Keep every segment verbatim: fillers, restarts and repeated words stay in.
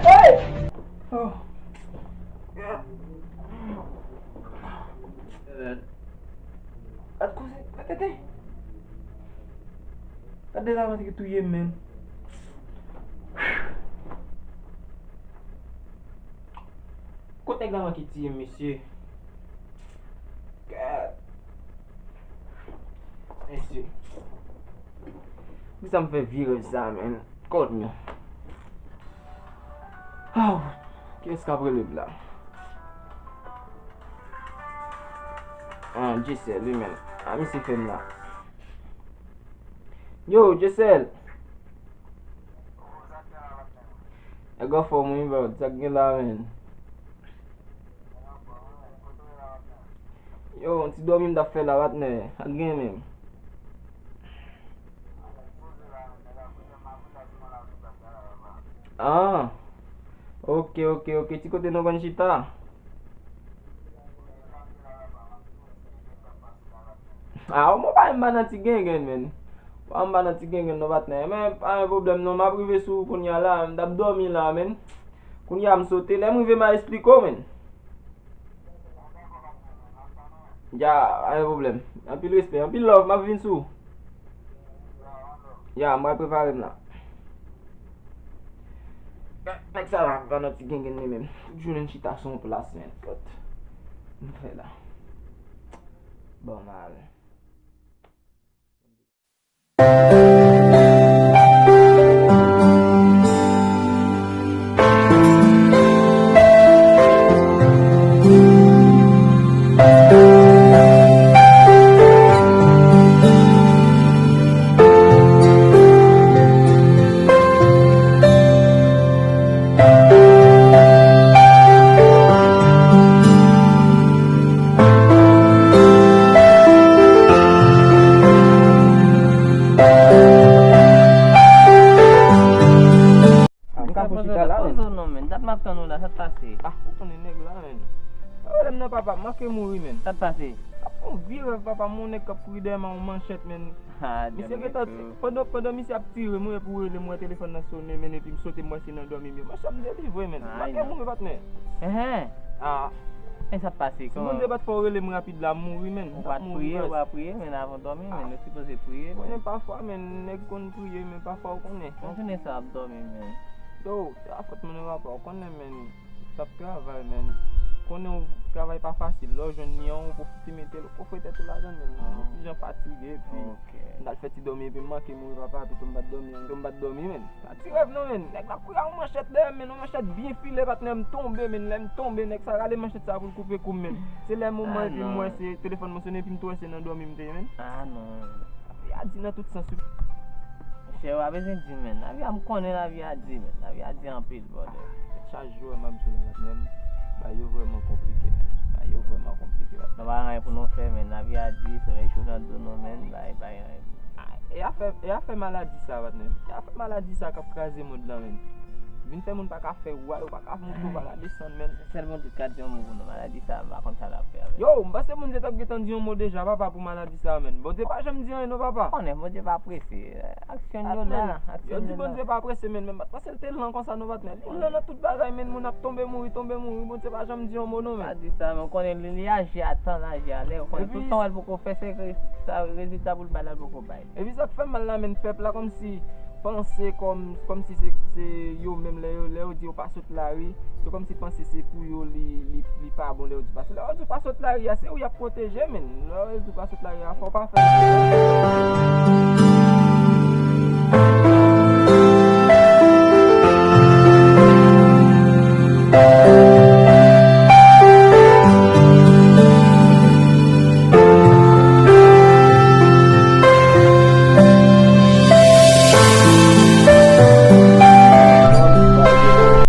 Hey! Oh. Gad koze, gad tete. Gad de lavan ki touye m, men. Kot nèg lavan ki tiye m, mesye? Gad. Mesye. Poukisa m fè vye rèv sa, men? Kòd mwen. Aw, kiyès k ap rele m la? Ah, Jesel, wi, men. Ah, misye fè m la. Yo, Jesel. Nèg anfòm, wi, bro. Sa k gen la, men? Yo, yon ti dòmi m t ap fè la, patnè. Sa k gen menm? Ah. Ok, ok, ok. Ti kote nou konn chita? Ah, mwen pa, m pa nan ti gengen, men. Pa, m pa nan ti gengen non, patnè. Men, pa gen pwoblèm non, m ap rive sou ou kounye a la. M t ap dòmi la, men. Kounye a m sote. Lè m rive, m a esplike w, men. Ya, pa gen pwoblèm. Anpil respè, anpil love, m ap vin sou ou. Ya, m pral prepare m la. Nèg sa la pa nan ti gengen li menm. Tout jounen l chita sou yon plas, men. Kot m fè la? Bon, m al. Ah, m ka pran chita la, men. Poze w non, men. Dat m ap tann ou la, sa k pase? Ah, ou konnen nèg la, men. Pwoblèm nan, papa, m manke mouri, men. Sa k pase? Ap fè yon vye rèv, papa, m wè yon nèg k ap kouri dèyè m ak yon manchèt, men. Ah, misye gentan, pandan, pandan misye ap tire m, wi, epi w rele m, wè telefòn nan sonnen, men, epi m sote, m wè se nan dòmi m ye. Monchè, m delivre, men. M manke mouri, patnè. Enhen. Ah. Men sa k pase? Si Bondye pa t fè w rele m rapid la, m mouri, men. Ou pa t priye, ou pa priye, men, avan w dòmi, men. Ou sipoze priye, men. Konnen pafwa, men, nèg konn priye, men pafwa ou konnen. Yon jounen sa w ap dòmi, men. Yo, se pa fòt mwen non, papa, ou konnen, men. T ap travay, men. Konnen w travay pa fasil, lè w jwenn li an, ou pwofite mete l, ou ofri tèt ou ladan l, men. Yon ti jan fatige, epi m t al fè ti dòmi, epi m manke mouri, papa, pito m pa t dòmi, pito m pa t dòmi, men. Sa ti rèv non, men. Nèg la kouri ak yon manchèt dèyè m, men, yon manchèt byen file, patnè, m tonbe, men. Lè m tonbe, nèg sa rale manchèt sa pou l koupe kou m, men. Se lè moman, epi m wè se telefòn mwen sonnen, epi m tou wè se nan dòmi m te ye, men. Ah, non. Lavi a di nan tout sans, wi. Monchè, w pa bezwen di, men. Lavi a, m konnen lavi a di, men. Lavi a di anpil, brother. Chak jou, m ap di w la, men. Bagay yo vrèman konplike, men. Bagay yo vrèman konplike, men. Nou pa gen anyen pou nou fè, men. Lavi a di, solèy cho nan do nou, men. Bagay, bagay, anyen. E afè, e afè maladi sa, patnè. E afè maladi sa k ap kraze mond lan, menm. Vin fè moun pa ka fè wa, yo pa ka monte, yo pa ka desann, menm. Sèl Bondye k ka di yon mo pou nou. Maladi sa, m pa konn sa l ap fè avè l. Yo, m panse Bondye t ap gentan di yon mo deja, papa, pou maladi sa, menm. Bondye pa janm di anyen, non, papa. Konnen, Bondye pa prese. Aksyon l yo la, aksyon l yo la. Yo di Bondye pa prese, menm, menm. Paske l te lan konsa, non, patnè. Li lan nan tout bagay, menm, moun ap tonbe mouri, tonbe mouri. Bondye pa janm di yon mo, non, menm. Pa di sa, men konnen li, li aji a tan, l aji a lè. Konnen tout tan wè l poko fè, se ke sa, rezilta pou l bay la, l poko bay. Epi sa k fè m mal la, menm, pèp la kòmsi panse kòm, kòmsi se, se yo menm lè yo, lè yo di yo pa sot lari, yo kòmsi panse se pou yo li, li, li pa bon lè yo di pa sot lari. Lè yo di pa sot lari a, se ou y ap pwoteje, menm. Lè yo di pa sot lari a, fò w pa fè.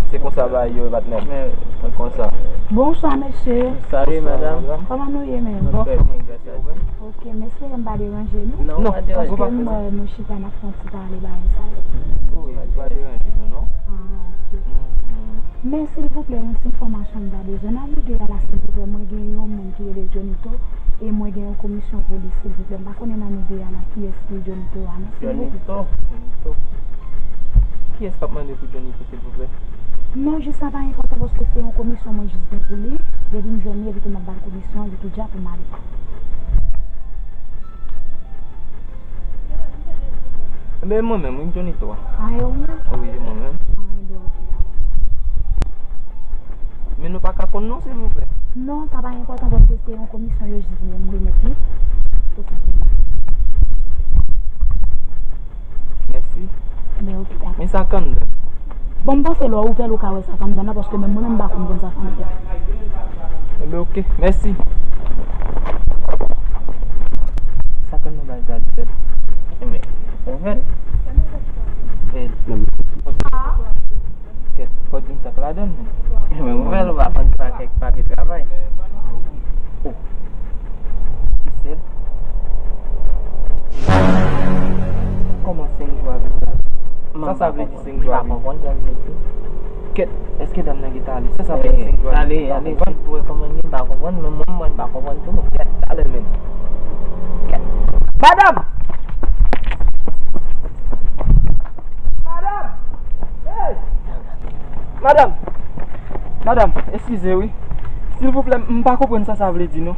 Se konsa bagay yo ye, patnè. Men, konsa. Bonswa, mesye. Salut, madame. Kòman nou ye, menm? Nou trè byen, gras a Dye. Ok, mesye, m pa deranje nou. Non, pa deranje. Paske m wè nou chita n ap fè yon ti pale bagay sa yo. Wi, pa deranje nou, non. Ah, ok. Men, silvouplè, yon ti enfòmasyon m ta bezwen. Nan lideyal la, silvouplè, mwen gen yon moun ki rele Johnito, e mwen gen yon komisyon pou li, silvouplè. M pa konnen nan lideyal la, kiyès ki Johnito a, non, silvouplè. Johnito? Johnito. Kiyès k ap mande pou Johnito, silvouplè? Non, jis sa pa enpòtan, paske se yon komisyon mwen jis gen pou li. Depi m jwenn li, epi tou m ap ba l komisyon, epi tou dja pou m ale. Enben, mwen menm, wi, Johnito a. Ah, e ou menm? Wi, e mwen menm. Ah, enben, ok, dakò. Men nou pa ka konn non, silvouplè. Non, sa pa enpòtan, paske se yon komisyon yo jis ban m remèt li. Tou senpleman. Mèsi. Enben, ok, dakò. Men sa k anndan? Bon, m panse lè w ouvè l, ou ka wè sa k anndan nan, paske menm mwen menm, m pa konn konn sa k anndan. Enben, ok. Mèsi. Sa k anndan bagay sa, Gisèle? Enben, ouvè l. Ouvè l. Kèt, fò di m sa k ladan l, menm. Enben, ouvè l, ou pa konn sa kèk papye travay. Ah, ok. Oh. Gisèle? Kòman senk jou a viv la? Sa, sa vle di senk jou a viv? M pa konprann sa l vle di. Kèt, èske dam nan gentan ale? Sa, sa vle di senk jou a viv? Ale, ale, si pou wè kòman li, m pa konprann, men mwen, mwen, m pa konprann tou, non. Kèt, talè menm. Kèt. Madanm! Madanm! Hey! Madanm! Madanm, eskize wi. Silvouplè, m pa konprann sa sa vle di non.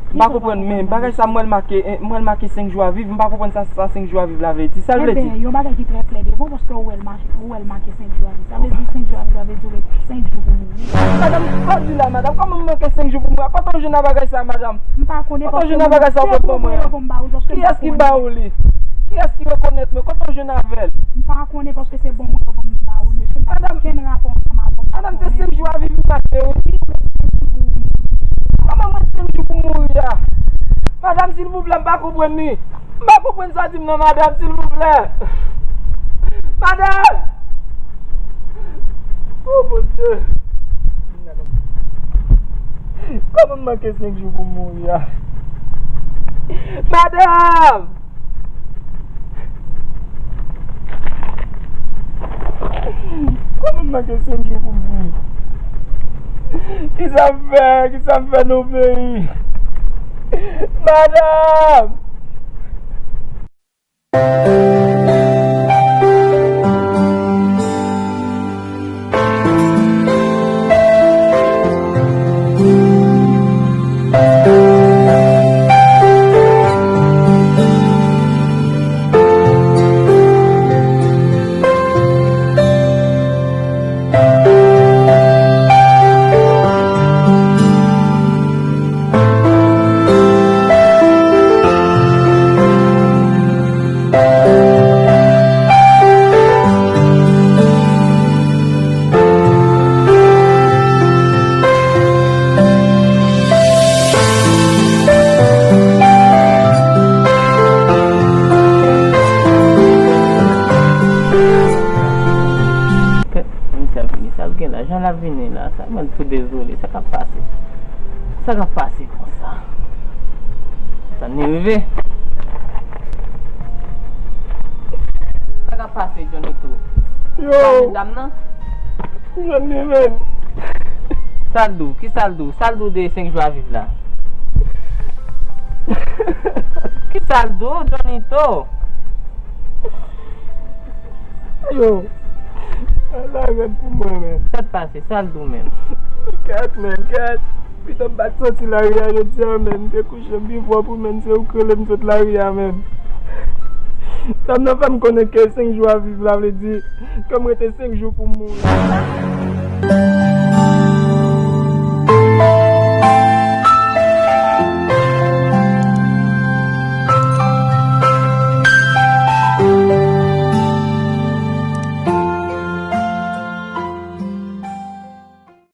M pa konprann, men bagay sa m wè l make, eh, m wè l make senk jou a viv, m pa konprann sa, sa senk jou a viv la vle di. Sa l vle di? Enben, yon bagay ki trè klè devan, paske ou wè l make, ou wè l make senk jou a viv. Sa vle di senk jou a viv la vle di ou gen senk jou pou mouri. Madanm, sa w di la, madanm? Kòman m manke senk jou pou mouri? Kote w jwenn a bagay sa, madanm? M pa konnen, paske mwen, se bon mwen yo ban m ba ou, paske m pa konnen. Kiyès ki ba ou li? Kiyès ki rekonèt mwen? Kote w jwenn avè l? M pa konnen, paske se bon mwen yo ban m ba ou, mesye, m pa gen okenn rapò ansanm avè w, m pa konnen. Madanm, se senk jou a viv m make wi. Kòman mwen senk jou pou mouri a? Madanm, silvouplè, m pa konprann li. M pa konprann sa w di m nan, madanm, silvouplè. Madanm! Oh, Bondye! Kòman m manke senk jou pou m mouri a? Madanm! Kòman m manke senk jou pou m mouri? Kisa m fè? Kisa m fè nan peyi? Madanm! Misye ap vini, sa l gen la? Jan l ap vini la, sa mwen tou dezole, sa k ap pase? Sa k ap pase konsa? Tann li rive. Pase Johnny tou. Yo. Pale dam nan. Johnny, men. Sa l di w? Ki sa l di w? Sa l di w de senk jou a viv la? Ki sa l di w, Johnny tou? Yo. Sa rèd pou mwen, men. Sa t pase? Sa l di w, men? Kèt, men, kèt. Pito m pa t soti lari a jodi a, men. M te kouche byen pwòp, men se ou k rele m sot lari a, men. Dam nan fè m konnen ke senk jou a viv la vle di ke m rete senk jou pou m mouri.